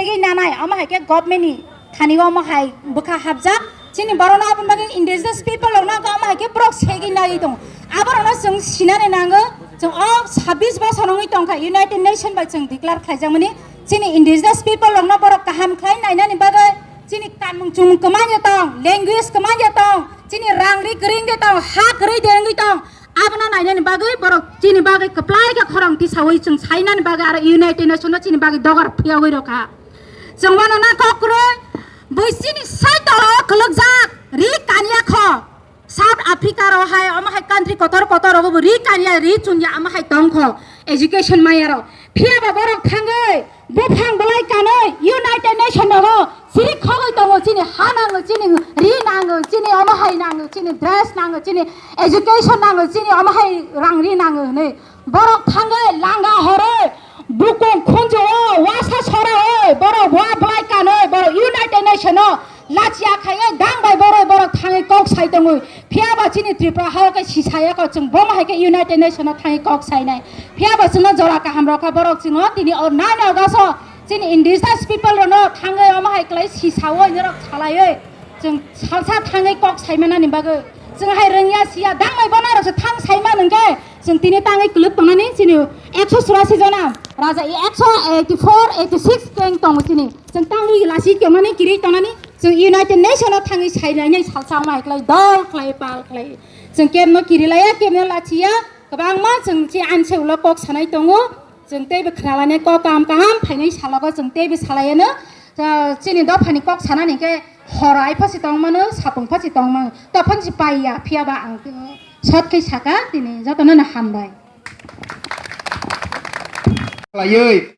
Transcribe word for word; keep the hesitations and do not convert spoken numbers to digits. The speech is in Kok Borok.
Segwi nanai, omo hai khe government ni thani omo hai bwkha hapjak. Chini borok no aboni bagwi indigenous people rok no omo hai khe borok segwi nai tong. Aborok no chwng sinani nango. Chwng o sabbish bosor wngwi tongkha United Nation bai chwng declare khlaijakmani. Chini indigenous people rok no borok kaham khlai nainani bagwi chini kanmung chumung kwmanya tong, language kwmanya tong, chini rang ri kwrwi wngwi tong, ha kwrwi de wngwi tong. Abono nainani bagwi borok chini bagwi kwplai khe khorang tisaui chwng sainani bagwi aro United Nation no chini bagwi dogar phiyogwi rokha. Chwng wano na kok kwrwi bui chini sai tolo kwlwkjak ri kanya kho. South Africa ro hai omo hai country kotor kotor rogo bo ri kanya ri chunya omo hai tong kho education maya ro. Phiya ba borok thangwi buphang belai kanwi United Nation rogo sirik khogwi tongo chini ha nango chini ri nango chini omo hai nango chini dress nango chini education nango chini omo hai rang ri nango hinwi. Borok thangwi langa horwi bukung khunju o wasa sora o borok wa belai kanwi borok United Nation o lachia khaiwi dang bai borok borok thangwi kok sai tongwi. Phiya ba chini Tripura hao khe sisaya kho chwng bo hai khe United Nation o thangwi kok sainai. Phiya ba chwngno jora kaham rokha borok chwngno tini o nine August o chini indigenous people rokno thangwi omo hai kwlai sisawi norok salaiwi chwng salsa thangwi kok saimanani bagwi chwng hai rwngya siya dang bai bono rok se thang saiman hwnkhe chwng tini tangwi kwlwk tongnani chini ekso churasi jona raja ekso eighty four eighty six keng tongo chini chwng tangwi lasi tongnani kiri tongnani chwng United Nation o thangwi sailainai salsa omo hai kwlai dol kwlai pal kwlai chwng kebno kiri laiya kebno lachiya kwbangma chwng chi anse ulo kok sanai tongo. Chwng teibo khwnalani kok kaham kaham phainai salogo chwng teibo salaiano, ah, chini dophani kok sanani khe horo ai phosi tongmano, sapung phosi tongmano, tophon si paiya, phiya ba ang short khe saka, tini jotono no hambai. Khlaiwi